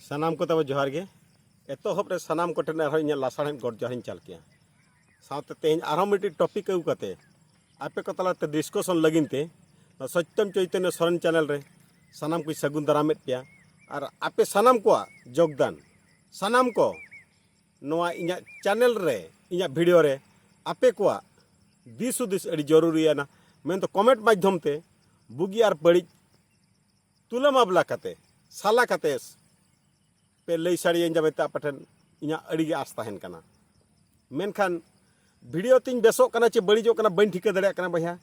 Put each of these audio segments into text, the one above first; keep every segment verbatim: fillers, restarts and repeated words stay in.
ᱥᱟᱱᱟᱢ ᱠᱚ ᱛᱟᱵᱚ ᱡᱚᱦᱟᱨ ᱜᱮ᱾ ᱮᱛᱚᱦᱚᱵ ᱨᱮ ᱥᱟᱱᱟᱢ ᱠᱚᱴᱷᱮᱱ ᱟᱨᱦᱚᱸ ᱤᱧᱟᱹᱜ ᱞᱟᱥᱟᱲᱦᱮᱫ ᱜᱚᱰ ᱡᱚᱦᱟᱨᱤᱧ ᱪᱟᱞ ᱠᱮᱜᱼᱟ᱾ ᱥᱟᱶᱛᱮ ᱛᱮᱦᱮᱧ ᱟᱨᱦᱚᱸ ᱢᱤᱫᱴᱤᱡ ᱴᱚᱯᱤᱠ ᱟᱹᱜᱩ ᱠᱟᱛᱮ ᱟᱯᱮ ᱠᱚ ᱛᱟᱞᱟᱛᱮ ᱰᱤᱥᱠᱚᱥᱚᱱ ᱞᱟᱹᱜᱤᱫ ᱛᱮ ᱱᱚᱣᱟ ᱥᱚᱛᱭᱚᱢ ᱪᱳᱭᱛᱚᱱᱭᱚ ᱥᱚᱨᱮᱱ ᱪᱮᱱᱮᱞ ᱨᱮ ᱥᱟᱱᱟᱢ ᱠᱚᱧ ᱥᱟᱹᱜᱩᱱ ᱫᱟᱨᱟᱢᱮᱫ ᱯᱮᱭᱟ᱾ ᱟᱨ ᱟᱯᱮ ᱥᱟᱱᱟᱢ ᱠᱚᱣᱟᱜ ᱡᱳᱜᱽᱫᱟᱱ, ᱥᱟᱱᱟᱢ ᱠᱚ ᱱᱚᱣᱟ ᱤᱧᱟᱹᱜ ᱪᱮᱱᱮᱞ ᱨᱮ, ᱤᱧᱟᱹᱜ ᱵᱷᱤᱰᱤᱭᱳ ᱨᱮ ᱟᱯᱮ ᱠᱚᱣᱟᱜ ᱫᱤᱥ ᱦᱩᱫᱤᱥ ᱟᱹᱰᱤ ᱡᱚᱨᱩᱨᱤᱭᱟᱱᱟ᱾ ᱢᱮᱱᱫᱚ ᱠᱚᱢᱮᱱᱴ ᱢᱟᱫᱽᱫᱷᱚᱢ ᱛᱮ ᱵᱩᱜᱤ ᱟᱨ ᱵᱟᱹᱲᱤᱡ ᱛᱩᱞᱟᱹᱢᱟᱵᱞᱟ ᱠᱟᱛᱮ, ᱥᱟᱞᱟ ᱠᱟᱛᱮ ᱯᱮ ᱞᱟᱹᱭ ᱥᱟᱰᱮᱭᱟᱹᱧᱟ ᱢᱮᱱᱛᱮ ᱟᱯᱮ ᱴᱷᱮᱱ ᱤᱧᱟᱹᱜ ᱟᱹᱰᱤ ᱜᱮ ᱟᱥ ᱛᱟᱦᱮᱱ ᱠᱟᱱᱟ᱾ ᱢᱮᱱᱠᱷᱟᱱ ᱵᱷᱤᱰᱤᱭᱳ ᱛᱤᱧ ᱵᱮᱥᱚᱜ ᱠᱟᱱᱟ ᱪᱮ ᱵᱟᱹᱲᱤᱡᱚᱜ ᱠᱟᱱᱟ ᱵᱟᱹᱧ ᱴᱷᱤᱠᱟᱹ ᱫᱟᱲᱮᱭᱟᱜ ᱠᱟᱱᱟ ᱵᱚᱭᱦᱟ᱾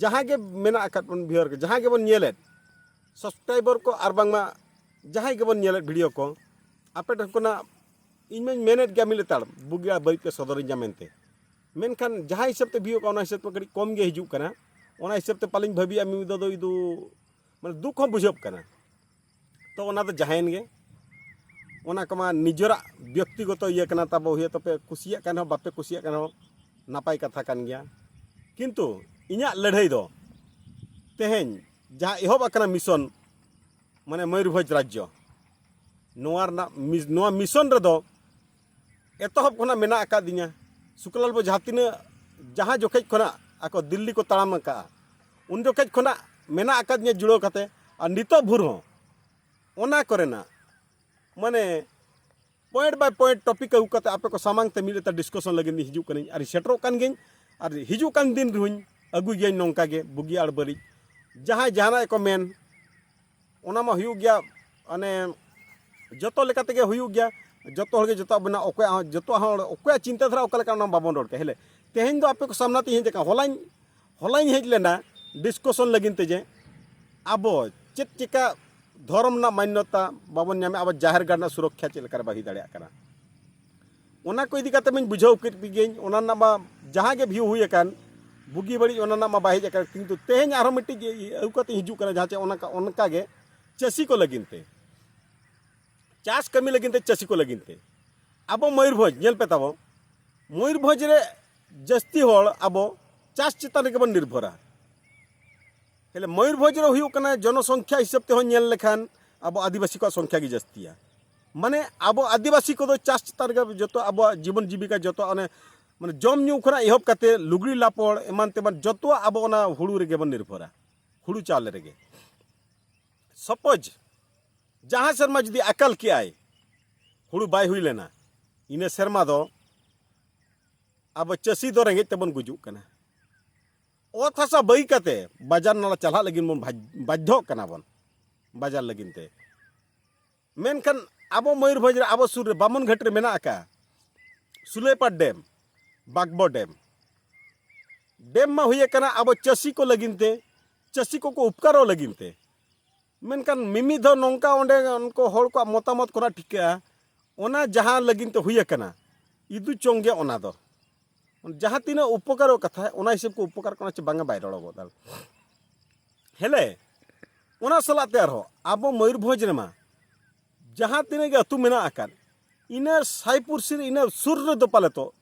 ᱡᱟᱦᱟᱸ ᱜᱮ ᱢᱮᱱᱟᱜ ᱟᱠᱟᱫ ᱵᱚᱱ ᱵᱷᱤᱭᱩᱣᱟᱨ ᱠᱚ, ᱡᱟᱦᱟᱸ ᱜᱮᱵᱚᱱ ᱧᱮᱞᱮᱫ, ᱥᱟᱵᱥᱠᱨᱟᱭᱵᱟᱨ ᱠᱚ ᱟᱨ ᱵᱟᱝᱢᱟ ᱡᱟᱦᱟᱸᱭ ᱜᱮᱵᱚᱱ ᱧᱮᱞᱮᱫ ᱵᱷᱤᱰᱤᱭᱳ ᱠᱚ, ᱟᱯᱮ ᱴᱷᱮᱱ ᱠᱷᱚᱱᱟᱜ ᱤᱧ ᱢᱟᱧ ᱢᱮᱱᱮᱫ ᱜᱮᱭᱟ ᱢᱤᱫ ᱞᱮᱛᱟᱲ ᱵᱩᱜᱤ ᱟᱨ ᱵᱟᱹᱲᱤᱡ ᱯᱮ ᱥᱚᱫᱚᱨᱤᱧᱟ ᱢᱮᱱᱛᱮ᱾ ᱢᱮᱱᱠᱷᱟᱱ ᱡᱟᱦᱟᱸ ᱦᱤᱥᱟᱹᱵ ᱛᱮ ᱵᱷᱤᱭᱩ ᱠᱟᱱᱟ ᱚᱱᱟ ᱦᱤᱥᱟᱹᱵ ᱛᱮ ᱠᱟᱹᱴᱤᱡ ᱠᱚᱢ ᱜᱮ ᱦᱤᱡᱩᱜ ᱠᱟᱱᱟ᱾ ᱚᱱᱟ ᱦᱤᱥᱟᱹᱵ ᱛᱮ ᱯᱟᱞᱮᱧ ᱵᱷᱟᱹᱵᱤᱭᱟ ᱢᱤᱫ ᱫᱷᱟᱣ ᱫᱚ ᱤᱫᱩ ᱢᱟᱱᱮ ᱫᱩᱠ ᱦᱚᱸ ᱵᱩᱡᱷᱟᱹᱜ ᱠᱟᱱᱟ᱾ ᱛᱚ ᱚᱱᱟ ᱫᱚ ᱡᱟᱦᱟᱸᱭᱮᱱ ᱜᱮ, ᱚᱱᱟ ᱠᱚᱢᱟ ᱱᱤᱡᱮᱨᱟᱜ ᱵᱮᱠᱛᱤᱜᱚᱛᱚ ᱤᱭᱟᱹ ᱠᱟᱱᱟ ᱛᱟᱵᱚ, ᱦᱩᱭᱛᱚ ᱯᱮ ᱠᱩᱥᱤᱭᱟᱜ ᱠᱟᱱ ᱨᱮᱦᱚᱸ ᱵᱟᱯᱮ ᱠᱩᱥᱤᱭᱟᱜ ᱠᱟᱱ ᱨᱮᱦᱚᱸ ᱱᱟᱯᱟᱭ ᱠᱟᱛᱷᱟ ᱠᱟᱱ ᱜᱮᱭᱟ᱾ ᱠᱤᱱᱛᱩ ᱤᱧᱟᱹᱜ ᱞᱟᱹᱲᱦᱟᱹᱭ ᱫᱚ ᱛᱮᱦᱮᱧ ᱡᱟᱦᱟᱸ ᱮᱦᱚᱵ ᱟᱠᱟᱱᱟ ᱢᱤᱥᱚᱱ, ᱢᱟᱱᱮ ᱢᱚᱭᱩᱨᱵᱷᱚᱸᱡᱽ ᱨᱟᱡᱽᱡᱚ, ᱱᱚᱣᱟ ᱨᱮᱱᱟᱜ ᱢᱤᱥ-, ᱱᱚᱣᱟ ᱢᱤᱥᱚᱱ ᱨᱮᱫᱚ ᱮᱛᱚᱦᱚᱵ ᱠᱷᱚᱱᱟᱜ ᱢᱮᱱᱟᱜ ᱟᱠᱟᱫᱤᱧᱟ᱾ ᱥᱩᱠᱞᱟᱞ ᱵᱟᱵᱩ ᱡᱟᱦᱟᱸ ᱛᱤᱱᱟᱹᱜ, ᱡᱟᱦᱟᱸ ᱡᱚᱠᱷᱮᱡ ᱠᱷᱚᱱᱟᱜ ᱟᱠᱚ ᱫᱤᱞᱞᱤ ᱠᱚ ᱛᱟᱲᱟᱢ ᱟᱠᱟᱫᱼᱟ, ᱩᱱ ᱡᱚᱠᱷᱮᱡ ᱠᱷᱚᱱᱟᱜ ᱢᱮᱱᱟᱜ ᱟᱠᱟᱫᱤᱧᱟ ᱡᱩᱲᱟᱹᱣ ᱠᱟᱛᱮ᱾ ᱟᱨ ᱱᱤᱛᱚᱜ ᱵᱷᱳᱨ ᱦᱚᱸ ᱚᱱᱟ ᱠᱚᱨᱮᱱᱟᱜ ᱢᱟᱱᱮ ᱯᱚᱭᱮᱱᱴ ᱵᱟᱭ ᱯᱚᱭᱮᱱᱴ ᱴᱚᱯᱤᱠ ᱟᱹᱜᱩ ᱠᱟᱛᱮ ᱟᱯᱮ ᱠᱚ ᱥᱟᱢᱟᱝ ᱛᱮ ᱢᱤᱫ ᱞᱮᱛᱟᱲ ᱰᱤᱥᱠᱚᱥᱚᱱ ᱞᱟᱹᱜᱤᱫ ᱤᱧ ᱦᱤᱡᱩᱜ ᱠᱟᱹᱱᱟᱹᱧ ᱟᱨ ᱤᱧ ᱥᱮᱴᱮᱨᱚᱜ ᱠᱟᱱ ᱜᱤᱭᱟᱹᱧ᱾ ᱟᱨ ᱦᱤᱡᱩᱜ ᱠᱟᱱ ᱫᱤᱱ ᱨᱮᱦᱚᱸᱧ ᱟᱹᱜᱩᱭ ᱜᱤᱭᱟᱹᱧ ᱱᱚᱝᱠᱟ ᱜᱮ ᱵᱩᱜᱤ ᱟᱨ ᱵᱟᱹᱲᱤᱡ ᱡᱟᱦᱟᱸᱭ ᱡᱟᱦᱟᱱᱟᱜ ᱜᱮᱠᱚ ᱢᱮᱱ, ᱚᱱᱟ ᱢᱟ ᱦᱩᱭᱩᱜ ᱜᱮᱭᱟ᱾ ᱢᱟᱱᱮ ᱡᱚᱛᱚ ᱞᱮᱠᱟ ᱛᱮᱜᱮ ᱦᱩᱭᱩᱜ ᱜᱮᱭᱟ᱾ ᱡᱚᱛᱚ ᱦᱚᱲ ᱜᱮ ᱡᱚᱛᱚᱣᱟᱜ ᱵᱚᱱᱟ ᱚᱠᱚᱭᱟᱜ ᱦᱚᱸ, ᱡᱚᱛᱚᱣᱟᱜ ᱦᱚᱲ ᱚᱠᱚᱭᱟᱜ ᱪᱤᱱᱛᱟᱹ ᱫᱷᱟᱨᱟ ᱚᱠᱟ ᱞᱮᱠᱟ ᱚᱱᱟ ᱵᱟᱵᱚᱱ ᱨᱚᱲ ᱠᱮᱭᱟ᱾ ᱦᱮᱞᱮ ᱛᱮᱦᱮᱧ ᱫᱚ ᱟᱯᱮ ᱠᱚ ᱥᱟᱢᱱᱟ ᱛᱮ ᱤᱧ ᱦᱮᱡ ᱟᱠᱟᱱᱟ᱾ ᱦᱚᱞᱟᱧ ᱦᱚᱞᱟᱧ ᱦᱮᱡ ᱞᱮᱱᱟ ᱰᱤᱥᱠᱚᱥᱚᱱ ᱞᱟᱹᱜᱤᱫ ᱛᱮ ᱡᱮ ᱟᱵᱚ ᱪᱮᱫ ᱪᱤᱠᱟ ᱫᱷᱚᱨᱚᱢ ᱨᱮᱱᱟᱜ ᱢᱟᱱᱱᱚᱛᱟ ᱵᱟᱵᱚᱱ ᱧᱟᱢᱮᱫ, ᱟᱵᱚ ᱡᱟᱦᱮᱨ ᱜᱟᱲ ᱨᱮᱱᱟᱜ ᱥᱩᱨᱚᱠᱠᱷᱟ ᱪᱮᱫ ᱞᱮᱠᱟᱨᱮ ᱵᱟᱭ ᱦᱩᱭ ᱫᱟᱲᱮᱭᱟᱜ ᱠᱟᱱᱟ᱾ ᱚᱱᱟ ᱠᱚ ᱤᱫᱤ ᱠᱟᱛᱮ ᱢᱟᱧ ᱵᱩᱡᱷᱟᱹᱣ ᱠᱮᱫ ᱜᱤᱭᱟᱹᱧ, ᱚᱱᱟ ᱨᱮᱱᱟᱜ ᱢᱟ ᱡᱟᱦᱟᱸ ᱜᱮ ᱵᱷᱤᱭᱩ ᱦᱩᱭ ᱟᱠᱟᱱ, ᱵᱩᱜᱤ ᱵᱟᱹᱲᱤᱡ ᱚᱱᱟ ᱨᱮᱱᱟᱜ ᱢᱟ ᱵᱟᱭ ᱦᱮᱡ ᱟᱠᱟᱱ, ᱠᱤᱱᱛᱩ ᱛᱮᱦᱮᱧ ᱟᱨᱦᱚᱸ ᱢᱤᱫᱴᱤᱡ ᱟᱹᱜᱩ ᱠᱟᱛᱮ ᱦᱤᱡᱩᱜ ᱠᱟᱱᱟ, ᱡᱟᱦᱟᱸ ᱪᱮ ᱚᱱᱟ ᱠᱟ-, ᱚᱱᱠᱟ ᱜᱮ ᱪᱟᱹᱥᱤ ᱠᱚ ᱞᱟᱹᱜᱤᱫ ᱛᱮ, ᱪᱟᱥ ᱠᱟᱹᱢᱤ ᱞᱟᱹᱜᱤᱫ ᱛᱮ, ᱪᱟᱹᱥᱤ ᱠᱚ ᱞᱟᱹᱜᱤᱫ ᱛᱮ᱾ ᱟᱵᱚ ᱢᱚᱭᱩᱨᱵᱷᱚᱸᱡᱽ ᱧᱮᱞ ᱯᱮ ᱛᱟᱵᱚ, ᱢᱚᱭᱩᱨᱵᱷᱚᱸᱡᱽ ᱨᱮ ᱡᱟᱹᱥᱛᱤ ᱦᱚᱲ ᱟᱵᱚ ᱪᱟᱥ ᱪᱮᱛᱟᱱ ᱨᱮᱜᱮ ᱵᱚᱱ ᱱᱤᱨᱵᱷᱚᱨᱟ᱾ ᱛᱟᱦᱞᱮ ᱢᱚᱭᱩᱨᱵᱷᱚᱸᱡᱽ ᱨᱮ ᱦᱩᱭᱩᱜ ᱠᱟᱱᱟ ᱡᱚᱱᱚᱥᱚᱝᱠᱷᱭᱟ ᱦᱤᱥᱟᱹᱵ ᱛᱮᱦᱚᱸ ᱧᱮᱞ ᱞᱮᱠᱷᱟᱱ ᱟᱵᱚ ᱟᱹᱫᱤᱵᱟᱹᱥᱤ ᱠᱚᱣᱟᱜ ᱥᱚᱝᱠᱷᱭᱟ ᱜᱮ ᱡᱟᱹᱥᱛᱤᱭᱟ᱾ ᱢᱟᱱᱮ ᱟᱵᱚ ᱟᱹᱫᱤᱵᱟᱹᱥᱤ ᱠᱚᱫᱚ ᱪᱟᱥ ᱪᱮᱛᱟᱱ ᱨᱮᱜᱮ ᱡᱚᱛᱚ ᱟᱵᱚᱣᱟᱜ ᱡᱤᱵᱚᱱ ᱡᱤᱵᱤᱠᱟ, ᱡᱚᱛᱚᱣᱟᱜ ᱚᱱᱮ ᱢᱟᱱᱮ ᱡᱚᱢ ᱧᱩ ᱠᱷᱚᱱᱟᱜ ᱮᱦᱚᱵ ᱠᱟᱛᱮ ᱞᱩᱜᱽᱲᱤ ᱞᱟᱯᱚᱲ ᱮᱢᱟᱱ ᱛᱮᱢᱟᱱ ᱡᱚᱛᱚᱣᱟᱜ ᱟᱵᱚ ᱚᱱᱟ ᱦᱩᱲᱩ ᱨᱮᱜᱮ ᱵᱚᱱ ᱱᱤᱨᱵᱷᱚᱨᱟ, ᱦᱩᱲᱩ ᱪᱟᱣᱞᱮ ᱨᱮᱜᱮ᱾ ᱥᱟᱯᱳᱡᱽ ᱡᱟᱦᱟᱸ ᱥᱮᱨᱢᱟ ᱡᱩᱫᱤ ᱟᱠᱟᱞ ᱠᱮᱜᱼᱟᱭ, ᱦᱩᱲᱩ ᱵᱟᱭ ᱦᱩᱭ ᱞᱮᱱᱟ, ᱤᱱᱟᱹ ᱥᱮᱨᱢᱟ ᱫᱚ ᱟᱵᱚ ᱪᱟᱹᱥᱤ ᱫᱚ ᱨᱮᱸᱜᱮᱡ ᱛᱮᱵᱚᱱ ᱜᱩᱡᱩᱜ ᱠᱟᱱᱟ᱾ ᱚᱛ ᱦᱟᱥᱟ ᱵᱟᱹᱜᱤ ᱠᱟᱛᱮ ᱵᱟᱡᱟᱨ ᱱᱟᱞᱟ ᱪᱟᱞᱟᱜ ᱞᱟᱹᱜᱤᱫ ᱵᱚᱱ ᱵᱟᱫᱽ-, ᱵᱟᱫᱽᱫᱷᱚᱜ ᱠᱟᱱᱟ ᱵᱚᱱ ᱵᱟᱡᱟᱨ ᱞᱟᱹᱜᱤᱫ ᱛᱮ᱾ ᱢᱮᱱᱠᱷᱟᱱ ᱟᱵᱚ ᱢᱚᱭᱩᱨᱵᱷᱚᱸᱡᱽ ᱨᱮ, ᱟᱵᱚ ᱥᱩᱨ ᱨᱮ ᱵᱟᱢᱚᱱᱜᱷᱟᱴ ᱨᱮ ᱢᱮᱱᱟᱜ ᱟᱠᱟᱫ ᱥᱩᱞᱟᱹᱭᱯᱟᱲ ᱰᱮᱢ, ᱵᱟᱜᱽᱵᱚ ᱰᱮᱢ᱾ ᱰᱮᱢ ᱢᱟ ᱦᱩᱭ ᱟᱠᱟᱱᱟ ᱟᱵᱚ ᱪᱟᱹᱥᱤ ᱠᱚ ᱞᱟᱹᱜᱤᱫ ᱛᱮ, ᱪᱟᱹᱥᱤ ᱠᱚᱠᱚ ᱩᱯᱠᱟᱨᱚᱜ ᱞᱟᱹᱜᱤᱫ ᱛᱮ᱾ ᱢᱮᱱᱠᱷᱟᱱ ᱢᱤᱢᱤᱫ ᱫᱷᱟᱣ ᱱᱚᱝᱠᱟ ᱚᱸᱰᱮ ᱩᱱᱠᱩ ᱦᱚᱲ ᱠᱚᱣᱟᱜ ᱢᱚᱛᱟᱢᱚᱛ ᱠᱷᱚᱱᱟᱜ ᱴᱷᱤᱠᱟᱹᱜᱼᱟ, ᱚᱱᱟ ᱡᱟᱦᱟᱸ ᱞᱟᱹᱜᱤᱫ ᱛᱮ ᱦᱩᱭ ᱟᱠᱟᱱᱟ, ᱤᱫᱩ ᱪᱚᱝ ᱜᱮ ᱚᱱᱟ ᱫᱚ᱾ ᱡᱟᱦᱟᱸ ᱛᱤᱱᱟᱹᱜ ᱩᱯᱚᱠᱟᱨᱚᱜ ᱠᱟᱛᱷᱟ, ᱚᱱᱟ ᱦᱤᱥᱟᱹᱵ ᱠᱚ ᱩᱯᱚᱠᱟᱨ ᱠᱟᱱᱟ ᱪᱮ ᱵᱟᱝᱟ ᱵᱟᱭ ᱨᱚᱲᱚᱜᱚᱜ ᱫᱟ᱾ ᱦᱮᱞᱮ, ᱚᱱᱟ ᱥᱟᱞᱟᱜ ᱛᱮ ᱟᱨᱦᱚᱸ ᱟᱵᱚ ᱢᱚᱭᱩᱨᱵᱷᱚᱸᱡᱽ ᱨᱮᱢᱟ ᱡᱟᱦᱟᱸ ᱛᱤᱱᱟᱹᱜ ᱜᱮ ᱟᱹᱛᱩ ᱢᱮᱱᱟᱜ ᱟᱠᱟᱫ, ᱤᱱᱟᱹ ᱥᱟᱭ ᱯᱩᱲᱥᱤ ᱨᱮ, ᱤᱱᱟᱹ ᱥᱩᱨ ᱨᱮᱫᱚ ᱯᱟᱞᱮ ᱛᱚ,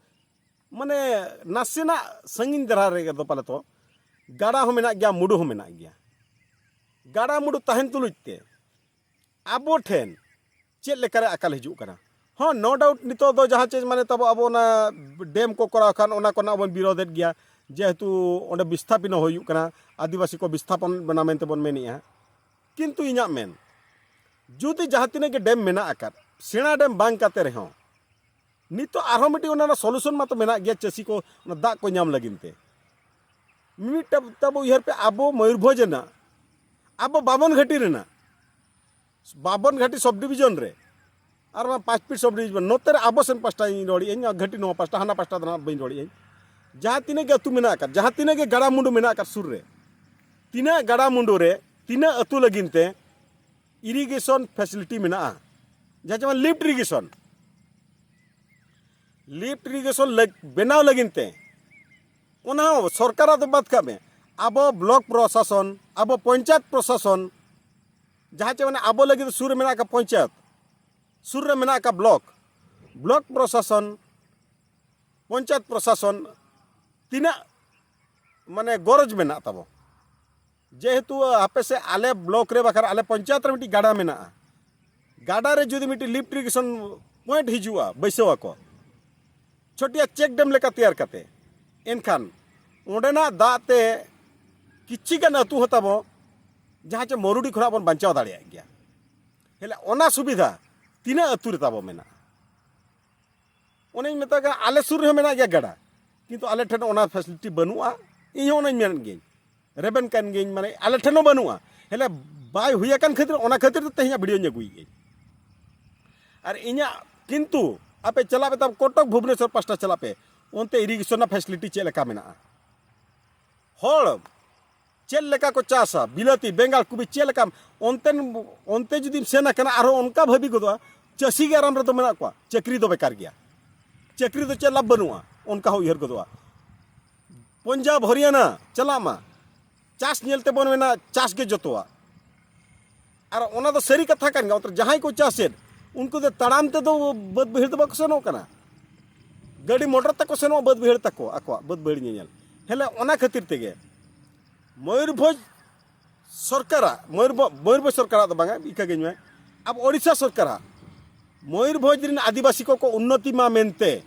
ᱢᱟᱱᱮ ᱱᱟᱥᱮᱱᱟᱜ ᱥᱟᱺᱜᱤᱧ ᱫᱷᱟᱨᱟ ᱨᱮᱜᱮ ᱫᱚ ᱯᱟᱞᱮ ᱛᱚ ᱜᱟᱰᱟ ᱦᱚᱸ ᱢᱮᱱᱟᱜ ᱜᱮᱭᱟ, ᱢᱩᱰᱩ ᱦᱚᱸ ᱢᱮᱱᱟᱜ ᱜᱮᱭᱟ᱾ ᱜᱟᱰᱟ ᱢᱩᱰᱩ ᱛᱟᱦᱮᱱ ᱛᱩᱞᱩᱡ ᱛᱮ ᱟᱵᱚ ᱴᱷᱮᱱ ᱪᱮᱫ ᱞᱮᱠᱟᱨᱮ ᱟᱠᱟᱞ ᱦᱤᱡᱩᱜ ᱠᱟᱱᱟ? ᱦᱚᱸ, no doubt, ᱱᱤᱛᱚᱜ ᱫᱚ ᱡᱟᱦᱟᱸ ᱪᱮ ᱢᱟᱱᱮ ᱛᱟᱵᱚ ᱟᱵᱚ ᱚᱱᱟ ᱰᱮᱢ ᱠᱚ ᱠᱚᱨᱟᱣ ᱠᱷᱟᱱ ᱚᱱᱟ ᱠᱚᱨᱮᱱᱟᱜ ᱵᱚᱱ ᱵᱤᱨᱳᱫᱮᱫ ᱜᱮᱭᱟ, ᱡᱮᱦᱮᱛᱩ ᱚᱸᱰᱮ ᱵᱤᱥᱛᱷᱟᱯᱤᱱ ᱦᱩᱭᱩᱜ ᱠᱟᱱᱟ, ᱟᱹᱫᱤᱵᱟᱹᱥᱤ ᱠᱚ ᱵᱤᱥᱛᱷᱟᱯᱚᱱ ᱵᱮᱱᱟ ᱢᱮᱱᱛᱮ ᱵᱚᱱ ᱢᱮᱱᱮᱜᱼᱟ᱾ ᱠᱤᱱᱛᱩ ᱤᱧᱟᱹᱜ ᱢᱮᱱ, ᱡᱩᱫᱤ ᱡᱟᱦᱟᱸ ᱛᱤᱱᱟᱹᱜ ᱜᱮ ᱰᱮᱢ ᱢᱮᱱᱟᱜ ᱟᱠᱟᱫ, ᱥᱮᱬᱟ ᱰᱮᱢ ᱵᱟᱝ ᱠᱟᱛᱮ ᱨᱮᱦᱚᱸ, ᱱᱤᱛᱚᱜ ᱟᱨᱦᱚᱸ ᱢᱤᱫᱴᱤᱡ ᱚᱱᱟ ᱨᱮᱱᱟᱜ solution ᱢᱟᱛᱚ ᱢᱮᱱᱟᱜ ᱜᱮᱭᱟ, ᱪᱟᱹᱥᱤ ᱠᱚ ᱚᱱᱟ ᱫᱟᱜ ᱠᱚ ᱧᱟᱢ ᱞᱟᱹᱜᱤᱫ ᱛᱮ᱾ ᱢᱤᱢᱤᱫᱴᱟᱝ ᱛᱟᱵᱚ ᱩᱭᱦᱟᱹᱨ ᱯᱮ, ᱟᱵᱚ ᱢᱚᱭᱩᱨᱵᱷᱚᱸᱡᱽ ᱨᱮᱱᱟᱜ, ᱟᱵᱚ ᱵᱟᱵᱚᱱ ᱜᱷᱟᱹᱴᱤ ᱨᱮᱱᱟᱜ, ᱵᱟᱵᱚᱱ ᱜᱷᱟᱹᱴᱤ sub division ᱨᱮ, ᱟᱨ ᱵᱟᱝ ᱯᱟᱸᱪ ᱯᱷᱤᱴ sub division, ᱱᱚᱛᱮ ᱨᱮ ᱟᱵᱚ ᱥᱮᱱ ᱯᱟᱥᱴᱟᱧ ᱨᱚᱲᱮᱫ ᱟᱹᱧ, ᱜᱷᱟᱹᱴᱤ ᱱᱚᱣᱟ ᱯᱟᱥᱴᱟ, ᱦᱟᱱᱟ ᱯᱟᱥᱴᱟ ᱫᱚ ᱱᱟᱦᱟᱜ ᱵᱟᱹᱧ ᱨᱚᱲᱮᱫ ᱟᱹᱧ᱾ ᱡᱟᱦᱟᱸ ᱛᱤᱱᱟᱹᱜ ᱜᱮ ᱟᱹᱛᱩ ᱢᱮᱱᱟᱜ ᱟᱠᱟᱫ, ᱡᱟᱦᱟᱸ ᱛᱤᱱᱟᱹᱜ ᱜᱮ ᱜᱟᱰᱟ ᱢᱩᱰᱩ ᱢᱮᱱᱟᱜ ᱟᱠᱟᱫ ᱥᱩᱨ ᱨᱮ, ᱛᱤᱱᱟᱹᱜ ᱜᱟᱰᱟ ᱢᱩᱰᱩ ᱨᱮ ᱛᱤᱱᱟᱹᱜ ᱟᱹᱛᱩ ᱞᱟᱹᱜᱤᱫ ᱛᱮ irrigation facility ᱢᱮᱱᱟᱜᱼᱟ, ᱡᱟᱦᱟᱸ ᱡᱮᱢᱚᱱ lift irrigation, lift irrigation ᱞᱟᱹᱜ-, ᱵᱮᱱᱟᱣ ᱞᱟᱹᱜᱤᱫ ᱛᱮ, ᱚᱱᱟ ᱦᱚᱸ ᱥᱚᱨᱠᱟᱨᱟᱜ ᱫᱚ ᱵᱟᱫ ᱠᱟᱜ ᱢᱮ, ᱟᱵᱚ block ᱯᱨᱚᱥᱟᱥᱚᱱ, ᱟᱵᱚ ᱯᱚᱧᱪᱟᱭᱮᱛ ᱯᱨᱚᱥᱟᱥᱚᱱ, ᱡᱟᱦᱟᱸ ᱪᱮ ᱢᱟᱱᱮ ᱟᱵᱚ ᱞᱟᱹᱜᱤᱫ ᱥᱩᱨ ᱨᱮ ᱢᱮᱱᱟᱜ ᱟᱠᱟᱫ ᱯᱚᱧᱪᱟᱭᱮᱛ, ᱥᱩᱨ ᱨᱮ ᱢᱮᱱᱟᱜ ᱟᱠᱟᱫ block, block ᱯᱨᱚᱥᱟᱥᱚᱱ, ᱯᱚᱧᱪᱟᱭᱮᱛ ᱯᱨᱚᱥᱟᱥᱚᱱ ᱛᱤᱱᱟᱹᱜ ᱢᱟᱱᱮ ᱜᱚᱨᱚᱡᱽ ᱢᱮᱱᱟᱜ ᱛᱟᱵᱚ? ᱡᱮᱦᱮᱛᱩ ᱟᱯᱮ ᱥᱮᱫ ᱟᱞᱮ block ᱨᱮ ᱵᱟᱠᱷᱟᱱ ᱟᱞᱮ ᱯᱚᱧᱪᱟᱭᱮᱛ ᱨᱮ ᱢᱤᱫᱴᱤᱡ ᱜᱟᱰᱟ ᱢᱮᱱᱟᱜᱼᱟ, ᱜᱟᱰᱟ ᱨᱮ ᱡᱩᱫᱤ ᱢᱤᱫᱴᱤᱡ ᱞᱤᱯᱴ ᱤᱨᱤᱜᱮᱥᱚᱱ ᱯᱚᱭᱮᱱᱴ ᱦᱤᱡᱩᱜᱼᱟ, ᱵᱟᱹᱭᱥᱟᱹᱣ ᱟᱠᱚ ᱪᱷᱳᱴᱤᱭᱟ ᱪᱮᱠ ᱰᱮᱢ ᱞᱮᱠᱟ ᱛᱮᱭᱟᱨ ᱠᱟᱛᱮ, ᱮᱱᱠᱷᱟᱱ ᱚᱸᱰᱮᱱᱟᱜ ᱫᱟᱜ ᱛᱮ ᱠᱤᱪᱷᱤ ᱜᱟᱱ ᱟᱹᱛᱩ ᱦᱚᱸ ᱛᱟᱵᱚ ᱡᱟᱦᱟᱸ ᱪᱮ ᱢᱚᱨᱩᱰᱤ ᱠᱷᱚᱱᱟᱜ ᱵᱚᱱ ᱵᱟᱧᱪᱟᱣ ᱫᱟᱲᱮᱭᱟᱜ ᱜᱮᱭᱟ᱾ ᱦᱮᱞᱮ ᱚᱱᱟ ᱥᱩᱵᱤᱫᱷᱟ ᱛᱤᱱᱟᱹᱜ ᱟᱹᱛᱩ ᱨᱮ ᱛᱟᱵᱚ ᱢᱮᱱᱟᱜᱼᱟ? ᱚᱱᱮᱧ ᱢᱮᱛᱟᱜ ᱠᱟᱱᱟ, ᱟᱞᱮ ᱥᱩᱨ ᱨᱮᱦᱚᱸ ᱢᱮᱱᱟᱜ ᱜᱮᱭᱟ ᱜᱟᱰᱟ, ᱠᱤᱱᱛᱩ ᱟᱞᱮ ᱴᱷᱮᱱ ᱚᱱᱟ ᱯᱷᱮᱥᱤᱞᱤᱴᱤ ᱵᱟᱹᱱᱩᱜᱼᱟ᱾ ᱤᱧ ᱦᱚᱸ ᱚᱱᱟᱧ ᱢᱮᱱᱮᱫ ᱜᱤᱭᱟᱹᱧ, ᱨᱮᱵᱮᱱ ᱠᱟᱱ ᱜᱤᱭᱟᱹᱧ, ᱢᱟᱱᱮ ᱟᱞᱮ ᱴᱷᱮᱱ ᱦᱚᱸ ᱵᱟᱹᱱᱩᱜᱼᱟ᱾ ᱦᱮᱞᱮ ᱵᱟᱭ ᱦᱩᱭ ᱟᱠᱟᱱ ᱠᱷᱟᱹᱛᱤᱨ, ᱚᱱᱟ ᱠᱷᱟᱹᱛᱤᱨ ᱛᱮ ᱛᱮᱦᱮᱧᱟᱜ ᱵᱷᱤᱰᱤᱭᱳᱧ ᱟᱹᱜᱩᱭᱮᱫᱟᱹᱧ᱾ ᱟᱨ ᱤᱧᱟᱹᱜ ᱠᱤᱱᱛᱩ ᱟᱯᱮ ᱪᱟᱞᱟᱜ ᱯᱮ, ᱛᱟᱵᱚ ᱠᱚᱴᱚᱠ ᱵᱷᱩᱵᱽᱱᱮᱥᱚᱨ ᱯᱟᱥᱴᱟ ᱪᱟᱞᱟᱜ ᱯᱮ, ᱚᱱᱛᱮ ᱤᱨᱤᱜᱮᱥᱚᱱ ᱨᱮᱱᱟᱜ ᱯᱷᱮᱥᱤᱞᱤᱴᱤ ᱪᱮᱫ ᱞᱮᱠᱟ ᱢᱮᱱᱟᱜᱼᱟ? ᱦᱚᱲ ᱪᱮᱫ ᱞᱮᱠᱟ ᱠᱚ ᱪᱟᱥᱟ, ᱵᱤᱞᱟᱹᱛᱤ, ᱵᱮᱸᱜᱟᱲ, ᱠᱚᱵᱤ ᱪᱮᱫ ᱞᱮᱠᱟ, ᱚᱱᱛᱮᱱ, ᱚᱱᱛᱮ ᱡᱩᱫᱤᱢ ᱥᱮᱱ ᱟᱠᱟᱱᱟ, ᱟᱨᱦᱚᱸ ᱚᱱᱠᱟ ᱵᱷᱟᱹᱵᱤ ᱜᱚᱫᱚᱜᱼᱟ, ᱪᱟᱹᱥᱤ ᱜᱮ ᱟᱨᱟᱢ ᱨᱮᱫᱚ ᱢᱮᱱᱟᱜ ᱠᱚᱣᱟ, ᱪᱟᱹᱠᱨᱤ ᱫᱚ ᱵᱮᱠᱟᱨ ᱜᱮᱭᱟ᱾ ᱪᱟᱹᱠᱨᱤ ᱫᱚ ᱪᱮᱫ ᱞᱟᱵᱷ ᱵᱟᱹᱱᱩᱜᱼᱟ, ᱚᱱᱠᱟ ᱦᱚᱸ ᱩᱭᱦᱟᱹᱨ ᱜᱚᱫᱚᱜᱼᱟ᱾ ᱯᱚᱧᱡᱟᱵᱽ, ᱦᱚᱨᱤᱭᱟᱱᱟ ᱪᱟᱞᱟᱜ ᱢᱟ, ᱪᱟᱥ ᱧᱮᱞ ᱛᱮᱵᱚᱱ ᱢᱮᱱᱟ ᱪᱟᱥ ᱜᱮ ᱡᱚᱛᱚᱣᱟᱜ᱾ ᱟᱨ ᱚᱱᱟ ᱫᱚ ᱥᱟᱹᱨᱤ ᱠᱟᱛᱷᱟ ᱠᱟᱱ ᱜᱮᱭᱟ, ᱚᱱᱛᱮ ᱡᱟᱦᱟᱸᱭ ᱠᱚ ᱪᱟᱥᱮᱫ, ᱩᱱᱠᱩ ᱫᱚ ᱛᱟᱲᱟᱢ ᱛᱮᱫᱚ ᱵᱟᱹᱫᱽ ᱵᱟᱹᱭᱦᱟᱹᱲ ᱫᱚ ᱵᱟᱠᱚ ᱥᱮᱱᱚᱜ ᱠᱟᱱᱟ, ᱜᱟᱹᱰᱤ ᱢᱚᱴᱚᱨ ᱛᱮᱠᱚ ᱥᱮᱱᱚᱜᱼᱟ ᱵᱟᱹᱫᱽ ᱵᱟᱹᱭᱦᱟᱹᱲ ᱛᱟᱠᱚ, ᱟᱠᱚᱣᱟᱜ ᱵᱟᱹᱫᱽ ᱵᱟᱹᱭᱦᱟᱹᱲ ᱧᱮᱧᱮᱞ᱾ ᱦᱮᱞᱮ ᱚᱱᱟ ᱠᱷᱟᱹᱛᱤᱨ ᱛᱮᱜᱮ ᱢᱚᱭᱩᱨᱵᱷᱚᱸᱡᱽ ᱥᱚᱨᱠᱟᱨᱟᱜ, ᱢᱚᱭᱩᱨᱵᱷᱚ-, ᱢᱚᱭᱩᱨᱵᱷᱚᱸᱡᱽ ᱥᱚᱨᱠᱟᱨᱟᱜ ᱫᱚ ᱵᱟᱝᱟ, ᱤᱠᱟᱹ ᱜᱮᱧ ᱢᱮ, ᱟᱵᱚ ᱳᱰᱤᱥᱟ ᱥᱚᱨᱠᱟᱨᱟᱜ ᱢᱚᱭᱩᱨᱵᱷᱚᱸᱡᱽ ᱨᱮᱱ ᱟᱹᱫᱤᱵᱟᱹᱥᱤ ᱠᱚᱠᱚ ᱩᱱᱱᱚᱛᱤ ᱢᱟ ᱢᱮᱱᱛᱮ,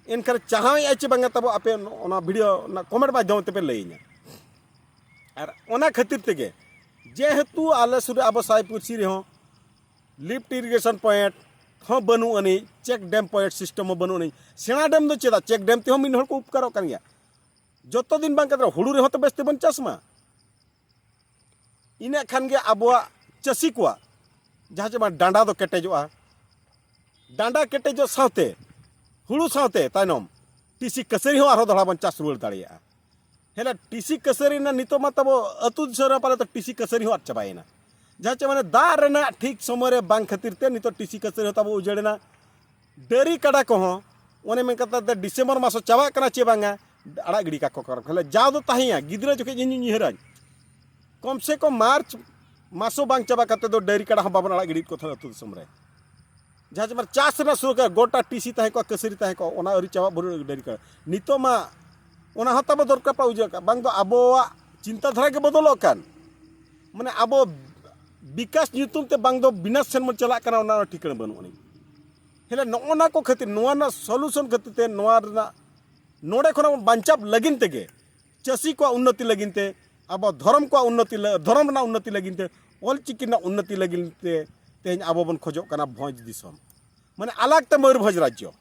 ᱮᱱᱠᱷᱟᱱ ᱪᱟᱦᱟᱣᱮᱫᱼᱟ ᱪᱮ ᱵᱟᱝᱟ ᱛᱟᱵᱚ, ᱟᱯᱮ ᱚᱱᱟ ᱵᱷᱤᱰᱤᱭᱳ, ᱚᱱᱟ ᱠᱚᱢᱮᱱᱴ ᱢᱟᱫᱽᱫᱷᱚᱢ ᱛᱮᱯᱮ ᱞᱟᱹᱭᱟᱹᱧᱟ᱾ ᱟᱨ ᱚᱱᱟ ᱠᱷᱟᱹᱛᱤᱨ ᱛᱮᱜᱮ, ᱡᱮᱦᱮᱛᱩ ᱟᱞᱮ ᱥᱩᱨ ᱨᱮ ᱟᱵᱚ ᱥᱟᱭ ᱯᱩᱲᱥᱤ ᱨᱮᱦᱚᱸ ᱞᱤᱯᱴ ᱤᱨᱤᱜᱮᱥᱚᱱ ᱯᱚᱭᱮᱱᱴ ᱦᱚᱸ ᱵᱟᱹᱱᱩᱜ ᱟᱹᱱᱤᱡ, ᱪᱮᱠ ᱰᱮᱢ ᱯᱚᱭᱮᱱᱴ ᱥᱤᱥᱴᱮᱢ ᱦᱚᱸ ᱵᱟᱹᱱᱩᱜ ᱟᱹᱱᱤᱡ᱾ ᱥᱮᱬᱟ ᱰᱮᱢ ᱫᱚ ᱪᱮᱫᱟᱜ? ᱪᱮᱠ ᱰᱮᱢ ᱛᱮᱦᱚᱸ ᱢᱤᱫ ᱦᱚᱲ ᱠᱚ ᱩᱯᱠᱟᱨᱚᱜ ᱠᱟᱱ ᱜᱮᱭᱟ᱾ ᱡᱚᱛᱚ ᱫᱤᱱ ᱵᱟᱝ ᱠᱟᱛᱮ ᱦᱩᱲᱩ ᱨᱮᱦᱚᱸ ᱛᱚ ᱵᱮᱥ ᱛᱮᱵᱚᱱ ᱪᱟᱥ ᱢᱟ᱾ ᱤᱱᱟᱹᱜ ᱠᱷᱟᱱ ᱜᱮ ᱟᱵᱚᱣᱟᱜ ᱪᱟᱹᱥᱤ ᱠᱚᱣᱟᱜ ᱡᱟᱦᱟᱸ ᱪᱮ ᱵᱟᱝ ᱰᱟᱸᱰᱟ ᱫᱚ ᱠᱮᱴᱮᱡᱚᱜᱼᱟ᱾ ᱰᱟᱸᱰᱟ ᱠᱮᱴᱮᱡᱚᱜ ᱥᱟᱶᱛᱮ, ᱦᱩᱲᱩ ᱥᱟᱶᱛᱮ ᱛᱟᱭᱱᱚᱢ ᱴᱤᱥᱤ ᱠᱟᱹᱥᱟᱹᱨᱤ ᱦᱚᱸ ᱟᱨᱦᱚᱸ ᱫᱚᱦᱲᱟ ᱵᱚᱱ ᱪᱟᱥ ᱨᱩᱣᱟᱹᱲ ᱫᱟᱲᱮᱭᱟᱜᱼᱟ᱾ ᱦᱮᱸ, ᱴᱤᱥᱤ ᱠᱟᱹᱥᱟᱹᱨᱤ ᱨᱮᱱᱟᱜ ᱱᱤᱛᱚᱜ ᱢᱟ ᱛᱟᱵᱚ ᱟᱹᱛᱩ ᱫᱤᱥᱚᱢ ᱨᱮ ᱯᱟᱞᱮ ᱛᱚ ᱴᱤᱥᱤ ᱠᱟᱹᱥᱟᱹᱨᱤ ᱦᱚᱸ ᱟᱫ ᱪᱟᱵᱟᱭᱮᱱᱟ᱾ ᱡᱟᱦᱟᱸ ᱪᱮ ᱢᱟᱱᱮ ᱫᱟᱜ ᱨᱮᱱᱟᱜ ᱴᱷᱤᱠ ᱥᱚᱢᱚᱭ ᱨᱮ ᱵᱟᱝ ᱠᱷᱟᱹᱛᱤᱨ ᱛᱮ ᱱᱤᱛᱚᱜ ᱴᱤᱥᱤ ᱠᱟᱹᱥᱟᱹᱨᱤ ᱦᱚᱸ ᱛᱟᱵᱚ ᱩᱡᱟᱹᱲ ᱮᱱᱟ᱾ ᱰᱟᱹᱨᱤ ᱠᱟᱰᱟ ᱠᱚᱦᱚᱸ ᱚᱱᱮ ᱢᱮᱱ ᱠᱟᱛᱮ ᱰᱤᱥᱮᱢᱵᱚᱨ ᱢᱟᱥ ᱪᱟᱵᱟᱜ ᱠᱟᱱᱟ ᱪᱮ ᱵᱟᱝᱟ, ᱟᱲᱟᱜ ᱜᱤᱰᱤ ᱠᱟᱠᱚ ᱠᱟᱱᱟ᱾ ᱛᱟᱦᱞᱮ ᱡᱟᱣ ᱫᱚ ᱛᱟᱦᱮᱸᱭᱟ, ᱜᱤᱫᱽᱨᱟᱹ ᱡᱚᱠᱷᱮᱡ ᱤᱧᱤᱧ ᱩᱭᱦᱟᱹᱨᱟᱹᱧ, ᱠᱚᱢ ᱥᱮ ᱠᱚᱢ ᱢᱟᱨᱪ ᱢᱟᱥ ᱦᱚᱸ ᱵᱟᱝ ᱪᱟᱵᱟ ᱠᱟᱛᱮ ᱫᱚ ᱰᱟᱹᱨᱤ ᱠᱟᱰᱟ ᱦᱚᱸ ᱵᱟᱵᱚᱱ ᱟᱲᱟᱜ ᱜᱤᱰᱤᱭᱮᱫ ᱠᱚ ᱛᱟᱦᱮᱸᱫ ᱟᱹᱛᱩ ᱫᱤᱥᱚᱢ ᱨᱮ᱾ ᱡᱟᱦᱟᱸ ᱡᱮᱢᱚᱱ ᱪᱟᱥ ᱨᱮᱱᱟᱜ ᱥᱩᱨ ᱠᱟᱜ, ᱜᱚᱴᱟ ᱴᱤᱥᱤ ᱛᱟᱦᱮᱸ ᱠᱚᱜᱼᱟ, ᱠᱟᱹᱥᱟᱹᱨᱤ ᱛᱟᱦᱮᱸ ᱠᱚᱜᱼᱟ, ᱚᱱᱟ ᱟᱹᱣᱨᱤ ᱪᱟᱵᱟᱜ ᱵᱷᱳᱨ ᱰᱟᱹᱨᱤ ᱠᱟᱰᱟ᱾ ᱱᱤᱛᱚᱜ ᱢᱟ ᱚᱱᱟ ᱦᱚᱸ ᱛᱟᱵᱚ ᱫᱚᱨᱠᱟᱨ ᱯᱟ ᱩᱡᱟᱹ ᱠᱟᱜ, ᱵᱟᱝ ᱫᱚ ᱟᱵᱚᱣᱟᱜ ᱪᱤᱱᱛᱟᱹ ᱫᱷᱟᱨᱟ ᱜᱮ ᱵᱚᱫᱚᱞᱚᱜ ᱠᱟᱱ᱾ ᱢᱟᱱᱮ ᱟᱵᱚ ᱵᱤᱠᱟᱥ ᱧᱩᱛᱩᱢ ᱛᱮ ᱵᱟᱝ ᱫᱚ ᱵᱤᱱᱟᱥ ᱥᱮᱱ ᱵᱚᱱ ᱪᱟᱞᱟᱜ ᱠᱟᱱᱟ, ᱚᱱᱟ ᱨᱮᱱᱟᱜ ᱴᱷᱤᱠᱟᱹᱱᱟ ᱵᱟᱹᱱᱩᱜ ᱟᱹᱱᱤᱡ᱾ ᱦᱮᱞᱮ, ᱱᱚᱜᱼᱚ ᱱᱟ ᱠᱚ ᱠᱷᱟᱹᱛᱤᱨ, ᱱᱚᱣᱟ ᱨᱮᱱᱟᱜ ᱥᱚᱞᱩᱥᱚᱱ ᱠᱷᱟᱹᱛᱤᱨ ᱛᱮ, ᱱᱚᱣᱟ ᱨᱮᱱᱟᱜ ᱱᱚᱰᱮ ᱠᱷᱚᱱᱟᱜ ᱵᱚᱱ ᱵᱟᱧᱪᱟᱣ ᱞᱟᱹᱜᱤᱫ ᱛᱮᱜᱮ, ᱪᱟᱹᱥᱤ ᱠᱚᱣᱟᱜ ᱩᱱᱱᱚᱛᱤ ᱞᱟᱹᱜᱤᱫ ᱛᱮ, ᱟᱵᱚ ᱫᱷᱚᱨᱚᱢ ᱠᱚᱣᱟᱜ ᱩᱱᱱᱚᱛᱤ ᱞᱟ-, ᱫᱷᱚᱨᱚᱢ ᱨᱮᱱᱟᱜ ᱩᱱᱱᱚᱛᱤ ᱞᱟᱹᱜᱤᱫ ᱛᱮ, ᱚᱞᱪᱤᱠᱤ ᱨᱮᱱᱟᱜ ᱩᱱᱱᱚᱛᱤ ᱞᱟᱹᱜᱤᱫ ᱛᱮ ᱛᱮᱦᱮᱧ ᱟᱵᱚ ᱵᱚᱱ ᱠᱷᱚᱡᱚᱜ ᱠᱟᱱᱟ ᱵᱷᱚᱸᱡᱽ ᱫᱤᱥᱚᱢ, ᱢᱟᱱᱮ ᱟᱞᱟᱜᱽ ᱛᱮ ᱢᱚᱭᱩᱨᱵᱷᱚᱸᱡᱽ ᱨᱟᱡᱽᱡᱚ᱾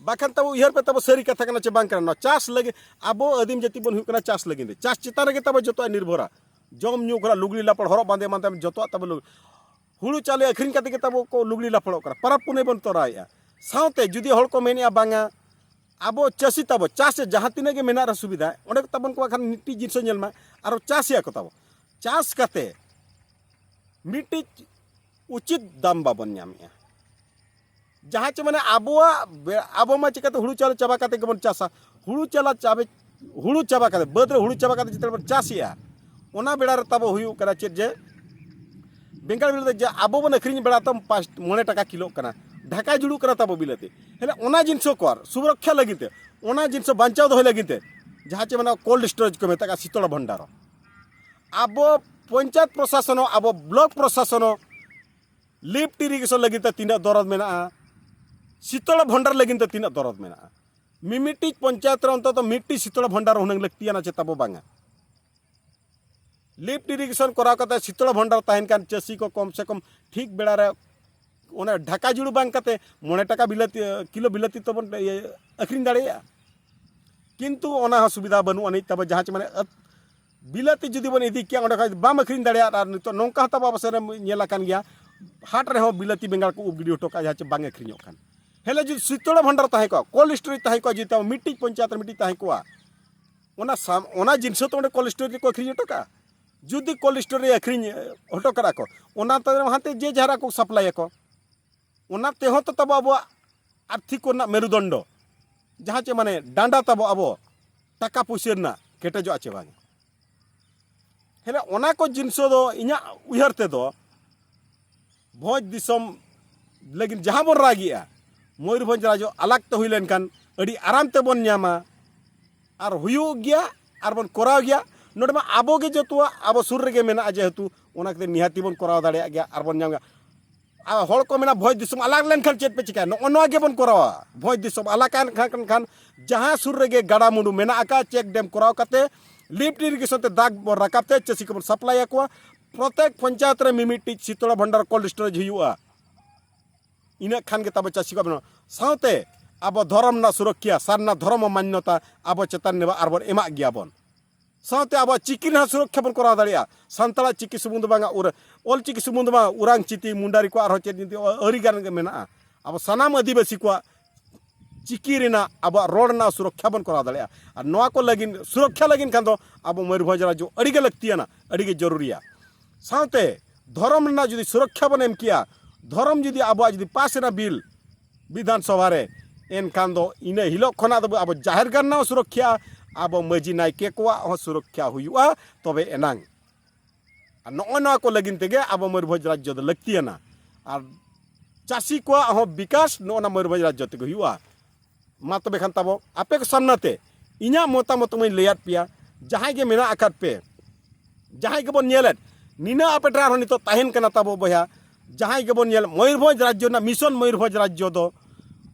ᱵᱟᱠᱷᱟᱱ ᱛᱟᱵᱚ ᱩᱭᱦᱟᱹᱨ ᱯᱮ, ᱛᱟᱵᱚ ᱥᱟᱹᱨᱤ ᱠᱟᱛᱷᱟ ᱠᱟᱱᱟ ᱪᱮ ᱵᱟᱝ ᱠᱟᱱᱟ? ᱱᱚᱣᱟ ᱪᱟᱥ ᱞᱟᱹᱜᱤᱫ, ᱟᱵᱚ ᱟᱹᱫᱤᱢ ᱡᱟᱹᱛᱤ ᱵᱚᱱ ᱦᱩᱭᱩᱜ ᱠᱟᱱᱟ ᱪᱟᱥ ᱞᱟᱹᱜᱤᱫ ᱛᱮ, ᱪᱟᱥ ᱪᱮᱛᱟᱱ ᱨᱮᱜᱮ ᱛᱟᱵᱚ ᱡᱚᱛᱚᱣᱟᱜ ᱱᱤᱨᱵᱷᱚᱨᱟ᱾ ᱡᱚᱢ ᱧᱩ ᱠᱷᱚᱱᱟᱜ ᱞᱩᱜᱽᱲᱤ ᱞᱟᱯᱚᱲ, ᱦᱚᱨᱚᱜ ᱵᱟᱸᱫᱮ ᱮᱢᱟᱱ ᱛᱮᱢᱟᱱ ᱡᱚᱛᱚᱣᱟᱜ ᱛᱟᱵᱚ ᱞᱩᱜᱽ-, ᱦᱩᱲᱩ ᱪᱟᱣᱞᱮ ᱟᱹᱠᱷᱨᱤᱧ ᱠᱟᱛᱮ ᱜᱮ ᱛᱟᱵᱚ ᱠᱚ ᱞᱩᱜᱽᱲᱤ ᱞᱟᱯᱚᱲᱚᱜ ᱠᱟᱱᱟ, ᱯᱟᱨᱟᱵᱽ ᱯᱩᱱᱟᱹᱭ ᱵᱚᱱ ᱛᱚᱨᱟᱣᱮᱫᱼᱟ᱾ ᱥᱟᱶᱛᱮ ᱡᱩᱫᱤ ᱦᱚᱲ ᱠᱚ ᱢᱮᱱᱮᱫᱼᱟ, ᱵᱟᱝᱟ, ᱟᱵᱚ ᱪᱟᱹᱥᱤ ᱛᱟᱵᱚ, ᱪᱟᱥ ᱨᱮ ᱡᱟᱦᱟᱸ ᱛᱤᱱᱟᱹᱜ ᱜᱮ ᱢᱮᱱᱟᱜ ᱨᱮ ᱥᱩᱵᱤᱫᱷᱟ, ᱚᱸᱰᱮ ᱛᱟᱵᱚᱱ ᱠᱚ ᱠᱷᱟᱱ ᱢᱤᱫᱴᱤᱡ ᱡᱤᱱᱤᱥ ᱧᱮᱞ ᱢᱟ, ᱟᱨᱚ ᱪᱟᱥᱮᱜᱼᱟ ᱠᱚ ᱛᱟᱵᱚ᱾ ᱪᱟᱥ ᱠᱟᱛᱮ ᱢᱤᱫᱴᱤᱡ ᱩᱪᱤᱛ ᱫᱟᱢ ᱵᱟᱵᱚᱱ ᱧᱟᱢᱮᱜᱼᱟ᱾ ᱡᱟᱦᱟᱸ ᱪᱮ ᱢᱟᱱᱮ ᱟᱵᱚᱣᱟᱜ ᱵᱮ-, ᱟᱵᱚ ᱢᱟ ᱪᱤᱠᱟᱹᱛᱮ ᱦᱩᱲᱩ ᱪᱟᱣᱞᱮ ᱪᱟᱵᱟ ᱠᱟᱛᱮ ᱜᱮᱵᱚᱱ ᱪᱟᱥᱟ᱾ ᱦᱩᱲᱩ ᱪᱟᱞᱟ ᱪᱟᱵᱮ-, ᱦᱩᱲᱩ ᱪᱟᱵᱟ ᱠᱟᱛᱮ, ᱵᱟᱹᱫᱽ ᱨᱮ ᱦᱩᱲᱩ ᱪᱟᱵᱟ ᱠᱟᱛᱮ ᱡᱮᱛᱮ ᱵᱚᱱ ᱪᱟᱥᱮᱜᱼᱟ, ᱚᱱᱟ ᱵᱮᱲᱟ ᱨᱮ ᱛᱟᱵᱚ ᱦᱩᱭᱩᱜ ᱠᱟᱱᱟ ᱪᱮᱫ ᱡᱮ ᱵᱮᱸᱜᱟᱲ ᱵᱤᱞᱟᱹᱛᱤ ᱡᱮ ᱟᱵᱚ ᱵᱚᱱ ᱟᱹᱠᱷᱨᱤᱧ ᱵᱟᱲᱟ ᱛᱟᱢ ᱯᱟᱸᱪ, ᱢᱚᱬᱮ ᱴᱟᱠᱟ ᱠᱤᱞᱳᱜ ᱠᱟᱱᱟ, ᱰᱷᱟᱠᱟ ᱡᱩᱲᱩᱜ ᱠᱟᱱᱟ ᱛᱟᱵᱚ ᱵᱤᱞᱟᱹᱛᱤ᱾ ᱦᱮᱸ, ᱚᱱᱟ ᱡᱤᱱᱤᱥ ᱠᱚ ᱟᱨ ᱥᱩᱨᱚᱠᱠᱷᱟ ᱞᱟᱹᱜᱤᱫ ᱛᱮ, ᱚᱱᱟ ᱡᱤᱱᱤᱥ ᱵᱟᱧᱪᱟᱣ ᱫᱚᱦᱚᱭ ᱞᱟᱹᱜᱤᱫ ᱛᱮ ᱡᱟᱦᱟᱸ ᱪᱮ ᱢᱮᱱᱟᱜᱼᱟ cold storage ᱠᱚ ᱢᱮᱛᱟᱜᱼᱟ, ᱥᱤᱛᱚᱲ ᱵᱷᱚᱱᱰᱟᱨ᱾ ᱟᱵᱚ ᱯᱚᱧᱪᱟᱭᱮᱛ ᱯᱨᱚᱥᱟᱥᱚᱱ ᱦᱚᱸ, ᱟᱵᱚ ᱵᱞᱚᱠ ᱯᱨᱚᱥᱟᱥᱚᱱ ᱦᱚᱸ lift irrigation ᱞᱟᱹᱜᱤᱫ ᱛᱮ ᱛᱤᱱᱟᱹᱜ ᱫᱚᱨᱚᱫ ᱢᱮᱱᱟᱜᱼᱟ, ᱥᱤᱛᱚᱲ ᱵᱷᱚᱱᱰᱟᱨ ᱞᱟᱹᱜᱤᱫ ᱛᱮ ᱛᱤᱱᱟᱹᱜ ᱫᱚᱨᱚᱫ ᱢᱮᱱᱟᱜᱼᱟ᱾ ᱢᱤᱢᱤᱫᱴᱤᱡ ᱯᱚᱧᱪᱟᱭᱮᱛ ᱨᱮ ᱚᱱᱛᱚᱛᱚ ᱢᱤᱫᱴᱤᱡ ᱥᱤᱛᱚᱲ ᱵᱷᱚᱱᱰᱟᱨ ᱦᱩᱱᱟᱹᱝ ᱞᱟᱹᱠᱛᱤᱭᱟᱱᱟ ᱪᱮ ᱛᱟᱵᱚ ᱵᱟᱝᱟ? Lift irrigation ᱠᱚᱨᱟᱣ ᱠᱟᱛᱮ ᱥᱤᱛᱚᱲ ᱵᱷᱚᱱᱰᱟᱨ ᱛᱟᱦᱮᱱ ᱠᱷᱟᱱ ᱪᱟᱹᱥᱤ ᱠᱚ ᱠᱚᱢ ᱥᱮ ᱠᱚᱢ ᱴᱷᱤᱠ ᱵᱮᱲᱟ ᱨᱮ ᱚᱱᱟ ᱰᱷᱟᱠᱟ ᱡᱩᱲᱩ ᱵᱟᱝ ᱠᱟᱛᱮ ᱢᱚᱬᱮ ᱴᱟᱠᱟ ᱵᱤᱞᱟᱹᱛᱤ, ᱠᱤᱞᱳ ᱵᱤᱞᱟᱹᱛᱤ ᱛᱚᱵᱚᱱ ᱤᱭᱟᱹ, ᱟᱹᱠᱷᱨᱤᱧ ᱫᱟᱲᱮᱭᱟᱜᱼᱟ᱾ ᱠᱤᱱᱛᱩ ᱚᱱᱟ ᱦᱚᱸ ᱥᱩᱵᱤᱫᱷᱟ ᱵᱟᱹᱱᱩᱜ ᱟᱹᱱᱤᱡ ᱛᱟᱵᱚ, ᱡᱟᱦᱟᱸ ᱪᱮ ᱢᱟᱱᱮ ᱟᱹᱛ-, ᱵᱤᱞᱟᱹᱛᱤ ᱡᱩᱫᱤ ᱵᱚᱱ ᱤᱫᱤ ᱠᱮᱭᱟ ᱚᱸᱰᱮ ᱠᱷᱚᱱ ᱵᱟᱢ ᱟᱹᱠᱷᱨᱤᱧ ᱫᱟᱲᱮᱭᱟᱜᱼᱟ᱾ ᱟᱨ ᱱᱤᱛᱚᱜ ᱱᱚᱝᱠᱟ ᱦᱚᱸ ᱛᱟᱵᱚ ᱟᱵᱚ ᱥᱮᱫ ᱨᱮ ᱧᱮᱞ ᱟᱠᱟᱱ ᱜᱮᱭᱟ, ᱦᱟᱴ ᱨᱮᱦᱚᱸ ᱵᱤᱞᱟᱹᱛᱤ ᱵᱮᱸᱜᱟᱲ ᱠᱚ ᱩᱵ ᱜᱤᱰᱤ ᱦᱚᱴᱚ ᱠᱟᱜᱼᱟ, ᱡᱟᱦᱟᱸ ᱪᱮ ᱵᱟᱝ ᱟᱹᱠᱷᱨᱤᱧᱚᱜ ᱠᱟᱱ᱾ ᱦᱮᱞᱮ ᱡᱩᱫᱤ ᱥᱤᱛᱚᱲ ᱵᱷᱟᱱᱰᱟᱨ ᱛᱟᱦᱮᱸ ᱠᱚᱜᱼᱟ, cold storage ᱛᱟᱦᱮᱸ ᱠᱚᱜᱼᱟ, ᱡᱩᱫᱤ ᱛᱟᱵᱚ ᱢᱤᱫᱴᱤᱡ ᱯᱚᱧᱪᱟᱭᱮᱛ ᱨᱮ ᱢᱤᱫᱴᱤᱡ ᱛᱟᱦᱮᱸ ᱠᱚᱜᱼᱟ, ᱚᱱᱟ ᱥᱟᱢ-, ᱚᱱᱟ ᱡᱤᱱᱤᱥ ᱦᱚᱸ ᱛᱚ ᱚᱸᱰᱮ cold storage ᱨᱮᱠᱚ ᱟᱹᱠᱷᱨᱤᱧ ᱦᱚᱴᱚ ᱠᱟᱜᱼᱟ᱾ ᱡᱩᱫᱤ cold storage ᱨᱮ ᱟᱹᱠᱷᱨᱤᱧ, ᱮ, ᱦᱚᱴᱚ ᱠᱟᱜᱼᱟ ᱠᱚ, ᱚᱱᱟ ᱛᱟᱭᱚᱢ ᱦᱟᱱᱛᱮ ᱡᱮ ᱡᱟᱦᱟᱸ ᱨᱮᱠᱚ supply ᱟᱠᱚ, ᱚᱱᱟ ᱛᱮᱦᱚᱸ ᱛᱚ ᱛᱟᱵᱚ ᱟᱵᱚᱣᱟᱜ ᱟᱨᱛᱷᱤᱠ ᱠᱚᱨᱮᱱᱟᱜ ᱢᱮᱨᱩᱫᱚᱱᱰᱚ, ᱡᱟᱦᱟᱸ ᱪᱮ ᱢᱟᱱᱮ ᱰᱟᱸᱰᱟ ᱛᱟᱵᱚ ᱟᱵᱚ ᱴᱟᱠᱟ ᱯᱩᱭᱥᱟᱹ ᱨᱮᱱᱟᱜ ᱠᱮᱴᱮᱡᱚᱜᱼᱟ ᱪᱮ ᱵᱟᱝ? ᱦᱮᱸ, ᱚᱱᱟ ᱠᱚ ᱡᱤᱱᱤᱥ ᱫᱚ ᱤᱧᱟᱹᱜ ᱩᱭᱦᱟᱹᱨ ᱛᱮᱫᱚ ᱵᱷᱚᱸᱡᱽ ᱫᱤᱥᱚᱢ ᱞᱟᱹᱜᱤᱫ ᱡᱟᱦᱟᱸ ᱵᱚᱱ ᱨᱟᱜᱮᱜᱼᱟ, ᱢᱚᱭᱩᱨᱵᱷᱚᱸᱡᱽ ᱨᱟᱡᱽᱡᱚ ᱟᱞᱟᱜᱽ ᱛᱮ ᱦᱩᱭ ᱞᱮᱱᱠᱷᱟᱱ ᱟᱹᱰᱤ ᱟᱨᱟᱢ ᱛᱮᱵᱚᱱ ᱧᱟᱢᱟ᱾ ᱟᱨ ᱦᱩᱭᱩᱜ ᱜᱮᱭᱟ, ᱟᱨ ᱵᱚᱱ ᱠᱚᱨᱟᱣ ᱜᱮᱭᱟ᱾ ᱱᱚᱰᱮ ᱢᱟ ᱟᱵᱚ ᱜᱮ ᱡᱚᱛᱚᱣᱟᱜ ᱟᱵᱚ ᱥᱩᱨ ᱨᱮᱜᱮ ᱢᱮᱱᱟᱜᱼᱟ, ᱡᱮᱦᱮᱛᱩ ᱚᱱᱟ ᱠᱷᱟᱹᱛᱤᱨ ᱱᱤᱦᱟᱹᱛᱤ ᱵᱚᱱ ᱠᱚᱨᱟᱣ ᱫᱟᱲᱮᱭᱟᱜ ᱜᱮᱭᱟ ᱟᱨ ᱵᱚᱱ ᱧᱟᱢ ᱜᱮᱭᱟ᱾ ᱟᱨ ᱦᱚᱲ ᱠᱚ ᱢᱮᱱᱟ, "ᱵᱷᱚᱸᱡᱽ ᱫᱤᱥᱚᱢ ᱟᱞᱟᱜᱽ ᱞᱮᱱᱠᱷᱟᱱ ᱪᱮᱫ ᱯᱮ ᱪᱤᱠᱟᱹᱭᱟ?" ᱱᱚᱜᱼᱚ ᱱᱚᱣᱟ ᱜᱮᱵᱚᱱ ᱠᱚᱨᱟᱣᱟ᱾ ᱵᱷᱚᱸᱡᱽ ᱫᱤᱥᱚᱢ ᱟᱞᱟᱜᱽ ᱠᱟᱱ ᱠᱷᱟᱱ, ᱠᱷᱟᱱ ᱡᱟᱦᱟᱸ ᱥᱩᱨ ᱨᱮᱜᱮ ᱜᱟᱰᱟ ᱢᱩᱰᱩ ᱢᱮᱱᱟᱜ ᱟᱠᱟᱫ, ᱪᱮᱠ ᱰᱮᱢ ᱠᱚᱨᱟᱣ ᱠᱟᱛᱮ lift irrigation ᱛᱮ ᱫᱟᱜ ᱵᱚᱱ ᱨᱟᱠᱟᱵ ᱛᱮ ᱪᱟᱹᱥᱤ ᱠᱚᱵᱚᱱ supply ᱟᱠᱚᱣᱟ᱾ ᱯᱨᱚᱛᱮᱠ ᱯᱚᱧᱪᱟᱭᱮᱛ ᱨᱮ ᱢᱤᱢᱤᱫᱴᱤᱡ ᱥᱤᱛᱚᱲᱟ ᱵᱷᱟᱱᱰᱟᱨ cold storage ᱦᱩᱭᱩᱜᱼᱟ᱾ ᱤᱱᱟᱹᱜ ᱠᱷᱟᱱ ᱜᱮ ᱛᱟᱵᱚ ᱪᱟᱹᱥᱤ ᱠᱚ ᱵᱮᱱᱟᱣᱟ᱾ ᱥᱟᱶᱛᱮ ᱟᱵᱚ ᱫᱷᱚᱨᱚᱢ ᱨᱮᱱᱟᱜ ᱥᱩᱨᱚᱠᱷᱟ, ᱥᱟᱨᱱᱟ ᱫᱷᱚᱨᱚᱢ ᱢᱟᱱᱱᱚᱛᱟ ᱟᱵᱚ ᱪᱮᱛᱟᱱ ᱨᱮ ᱟᱨᱵᱚᱱ ᱮᱢᱟᱜ ᱜᱮᱭᱟ ᱵᱚᱱ᱾ ᱥᱟᱶᱛᱮ ᱟᱵᱚᱣᱟᱜ ᱪᱤᱠᱤ ᱨᱮᱱᱟᱜ ᱥᱩᱨᱚᱠᱷᱟ ᱵᱚᱱ ᱠᱚᱨᱟᱣ ᱫᱟᱲᱮᱭᱟᱜᱼᱟ᱾ ᱥᱟᱱᱛᱟᱲᱟᱜ ᱪᱤᱠᱤ ᱥᱩᱢᱩᱝ ᱫᱚ ᱵᱟᱝᱟ, ᱩᱨ-, ᱚᱞ ᱪᱤᱠᱤ ᱥᱩᱢᱩᱝ ᱫᱚ ᱵᱟᱝᱟ, ᱩᱨᱟᱝ ᱪᱤᱠᱤ, ᱢᱩᱱᱰᱟᱨᱤ ᱠᱚᱣᱟᱜ ᱟᱨᱦᱚᱸ ᱪᱮᱫ ᱡᱩᱫᱤ ᱟᱹᱰᱤ ᱜᱟᱱ ᱜᱮ ᱢᱮᱱᱟᱜᱼᱟ᱾ ᱟᱵᱚ ᱥᱟᱱᱟᱢ ᱟᱹᱫᱤᱵᱟᱹᱥᱤ ᱠᱚᱣᱟᱜ ᱪᱤᱠᱤ ᱨᱮᱱᱟᱜ, ᱟᱵᱚᱣᱟᱜ ᱨᱚᱲ ᱨᱮᱱᱟᱜ ᱥᱩᱨᱚᱠᱷᱟ ᱵᱚᱱ ᱠᱚᱨᱟᱣ ᱫᱟᱲᱮᱭᱟᱜᱼᱟ᱾ ᱟᱨ ᱱᱚᱣᱟ ᱠᱚ ᱞᱟᱹᱜᱤᱫ, ᱥᱩᱨᱚᱠᱷᱟ ᱞᱟᱹᱜᱤᱫ ᱠᱷᱟᱱ ᱫᱚ ᱟᱵᱚ ᱢᱚᱭᱩᱨᱵᱷᱚᱸᱡᱽ ᱨᱟᱡᱽᱡᱚ ᱟᱹᱰᱤ ᱜᱮ ᱞᱟᱹᱠᱛᱤᱭᱟᱱᱟ, ᱟᱹᱰᱤ ᱜᱮ ᱡᱚᱨᱩᱨᱤᱭᱟ᱾ ᱥᱟᱶᱛᱮ ᱫᱷᱚᱨᱚᱢ ᱨᱮᱱᱟᱜ ᱡᱩᱫᱤ ᱥᱩᱨᱚᱠᱷᱟ ᱵᱚᱱ ᱮᱢ ᱠᱮᱭᱟ, ᱫᱷᱚᱨᱚᱢ ᱡᱩᱫᱤ ᱟᱵᱚᱣᱟᱜ ᱡᱩᱫᱤ ᱯᱟᱥ ᱮᱱᱟ ᱵᱤᱞ ᱵᱤᱫᱷᱟᱱ ᱥᱚᱵᱷᱟ ᱨᱮ, ᱮᱱᱠᱷᱟᱱ ᱫᱚ ᱤᱱᱟᱹ ᱦᱤᱞᱳᱜ ᱠᱷᱚᱱᱟᱜ ᱫᱚ ᱟᱵᱚ ᱡᱟᱦᱮᱨ ᱜᱟᱲ ᱨᱮᱱᱟᱜ ᱦᱚᱸ ᱥᱩᱨᱚᱠᱷᱟ, ᱟᱵᱚ ᱢᱟᱹᱡᱷᱤ ᱱᱟᱭᱠᱮ ᱠᱚᱣᱟᱜ ᱦᱚᱸ ᱥᱩᱨᱚᱠᱷᱟ ᱦᱩᱭᱩᱜᱼᱟ, ᱛᱚᱵᱮ ᱮᱱᱟᱝ᱾ ᱟᱨ ᱱᱚᱜᱼᱚ ᱱᱚᱣᱟ ᱠᱚ ᱞᱟᱹᱜᱤᱫ ᱛᱮᱜᱮ ᱟᱵᱚ ᱢᱚᱭᱩᱨᱵᱷᱚᱸᱡᱽ ᱨᱟᱡᱽᱡᱚ ᱫᱚ ᱞᱟᱹᱠᱛᱤᱭᱟᱱᱟ᱾ ᱟᱨ ᱪᱟᱹᱥᱤ ᱠᱚᱣᱟᱜ ᱦᱚᱸ ᱵᱤᱠᱟᱥ ᱱᱚᱜᱼᱚ ᱱᱟ ᱢᱚᱭᱩᱨᱵᱷᱚᱸᱡᱽ ᱨᱟᱡᱽᱡᱚ ᱛᱮᱜᱮ ᱦᱩᱭᱩᱜᱼᱟ᱾ ᱢᱟ ᱛᱚᱵᱮ ᱠᱷᱟᱱ ᱛᱟᱵᱚ ᱟᱯᱮ ᱠᱚ ᱥᱟᱢᱱᱟ ᱛᱮ ᱤᱧᱟᱹᱜ ᱢᱚᱛᱟᱢᱚᱛ ᱢᱟᱧ ᱞᱟᱹᱭᱟᱫ ᱯᱮᱭᱟ᱾ ᱡᱟᱦᱟᱸᱭ ᱜᱮ ᱢᱮᱱᱟᱜ ᱟᱠᱟᱫ ᱯᱮ, ᱡᱟᱦᱟᱸᱭ ᱜᱮᱵᱚᱱ ᱧᱮᱞᱮᱫ, ᱱᱤᱱᱟᱹᱜ ᱟᱯᱮ ᱴᱚᱞᱟ ᱨᱮᱦᱚᱸ ᱱᱤᱛᱚᱜ ᱛᱟᱦᱮᱱ ᱠᱟᱱᱟ ᱛᱟᱵᱚ ᱵᱚᱭᱦᱟ, ᱡᱟᱦᱟᱸᱭ ᱜᱮᱵᱚᱱ ᱧᱮᱞ, ᱢᱚᱭᱩᱨᱵᱷᱚᱸᱡᱽ ᱨᱟᱡᱽᱡᱚ ᱨᱮᱱᱟᱜ ᱢᱤᱥᱚᱱ ᱢᱚᱭᱩᱨᱵᱷᱚᱸᱡᱽ ᱨᱟᱡᱽᱡᱚ ᱫᱚ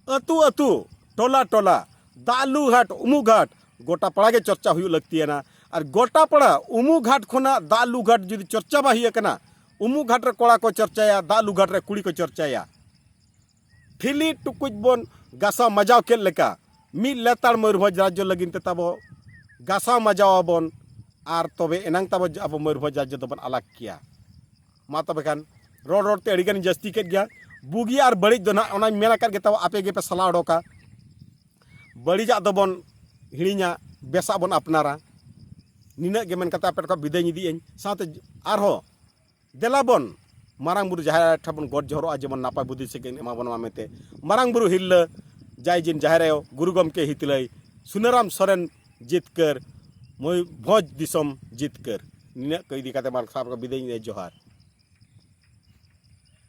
ᱟᱹᱛᱩ ᱟᱹᱛᱩ, ᱴᱚᱞᱟ ᱴᱚᱞᱟ, ᱫᱟᱜ ᱞᱩ ᱜᱷᱟᱴ, ᱩᱢᱩ ᱜᱷᱟᱴ, ᱜᱚᱴᱟ ᱯᱟᱲᱟ ᱜᱮ ᱪᱚᱨᱪᱟ ᱦᱩᱭᱩᱜ ᱞᱟᱹᱠᱛᱤᱭᱟᱱᱟ᱾ ᱟᱨ ᱜᱚᱴᱟ ᱯᱟᱲᱟ ᱩᱢᱩ ᱜᱷᱟᱴ ᱠᱷᱚᱱᱟᱜ ᱫᱟᱜ ᱞᱩ ᱜᱷᱟᱴ ᱡᱩᱫᱤ ᱪᱚᱨᱪᱟ ᱵᱟᱭ ᱦᱩᱭ ᱟᱠᱟᱱᱟ, ᱩᱢᱩ ᱜᱷᱟᱴ ᱨᱮ ᱠᱚᱲᱟ ᱠᱚ ᱪᱚᱨᱪᱟᱭᱟ, ᱫᱟᱜ ᱞᱩ ᱜᱷᱟᱴ ᱨᱮ ᱠᱩᱲᱤ ᱠᱚ ᱪᱚᱨᱪᱟᱭᱟ᱾ ᱴᱷᱤᱞᱤ ᱴᱩᱠᱩᱡ ᱵᱚᱱ ᱜᱟᱥᱟᱣ ᱢᱟᱡᱟᱣ ᱠᱮᱫ ᱞᱮᱠᱟ, ᱢᱤᱫ ᱞᱮᱛᱟᱲ ᱢᱚᱭᱩᱨᱵᱷᱚᱸᱡᱽ ᱨᱟᱡᱽᱡᱚ ᱞᱟᱹᱜᱤᱫ ᱛᱮ ᱛᱟᱵᱚ ᱜᱟᱥᱟᱣ ᱢᱟᱡᱟᱣ ᱟᱵᱚᱱ, ᱟᱨ ᱛᱚᱵᱮ ᱮᱱᱟᱝ ᱛᱟᱵᱚ ᱟᱵᱚ ᱢᱚᱭᱩᱨᱵᱷᱚᱸᱡᱽ ᱨᱟᱡᱽᱡᱚ ᱫᱚᱵᱚᱱ ᱟᱞᱟᱜᱽ ᱠᱮᱭᱟ᱾ ᱢᱟ ᱛᱚᱵᱮ ᱠᱷᱟᱱ, ᱨᱚᱲ ᱨᱚᱲ ᱛᱮ ᱟᱹᱰᱤ ᱜᱟᱱᱤᱧ ᱡᱟᱹᱥᱛᱤ ᱠᱮᱫ ᱜᱮᱭᱟ᱾ ᱵᱩᱜᱤ ᱟᱨ ᱵᱟᱹᱲᱤᱡ ᱫᱚ ᱱᱟᱦᱟᱜ ᱚᱱᱟᱧ ᱢᱮᱱ ᱟᱠᱟᱫ ᱜᱮ, ᱛᱟᱵᱚ ᱟᱯᱮ ᱜᱮᱯᱮ ᱥᱟᱞᱟ ᱚᱰᱚᱠᱟ᱾ ᱵᱟᱹᱲᱤᱡᱟᱜ ᱫᱚᱵᱚᱱ ᱦᱤᱲᱤᱧᱟ, ᱵᱮᱥᱟᱜ ᱵᱚᱱ ᱟᱯᱱᱟᱨᱟ᱾ ᱱᱤᱱᱟᱹᱜ ᱜᱮ ᱢᱮᱱ ᱠᱟᱛᱮ ᱟᱯᱮ ᱴᱷᱮᱱ ᱠᱷᱚᱱ ᱵᱤᱫᱟᱹᱭ ᱤᱧ ᱤᱫᱤᱭᱟᱹᱧ᱾ ᱥᱟᱶᱛᱮ ᱟᱨᱦᱚᱸ ᱫᱮᱞᱟ ᱵᱚᱱ ᱢᱟᱨᱟᱝ ᱵᱩᱨᱩ ᱡᱟᱦᱮᱨ ᱟᱭᱳ ᱴᱷᱮᱱ ᱵᱚᱱ ᱜᱚᱰ ᱡᱚᱦᱟᱨᱚᱜᱼᱟ, ᱡᱮᱢᱚᱱ ᱱᱟᱯᱟᱭ ᱵᱩᱫᱷᱤ ᱥᱮ ᱠᱤᱱ ᱮᱢᱟ ᱵᱚᱱ ᱢᱟ ᱢᱮᱱᱛᱮ᱾ ᱢᱟᱨᱟᱝ ᱵᱩᱨᱩ ᱦᱤᱨᱞᱟᱹ ᱡᱟᱭ ᱡᱤᱱ ᱡᱟᱦᱮᱨ ᱟᱭᱳ ᱜᱩᱨᱩ ᱜᱚᱢᱠᱮ ᱦᱤᱛᱞᱟᱹᱭ ᱥᱩᱱᱟᱹᱨᱟᱢ ᱥᱚᱨᱮᱱ ᱡᱤᱛᱠᱟᱹᱨ, ᱢᱚᱭᱩᱨᱵᱷᱚᱸᱡᱽ ᱫᱤᱥᱚᱢ ᱡᱤᱛᱠᱟᱹᱨ᱾ ᱱᱤᱱᱟᱹᱜ ᱠᱚ ᱤᱫᱤ ᱠᱟᱛᱮ ᱢᱟ ᱥᱟᱱᱟᱢ ᱠᱚ ᱵᱤᱫᱟᱹᱭ ᱤᱧ, ᱡᱚᱦᱟᱨ᱾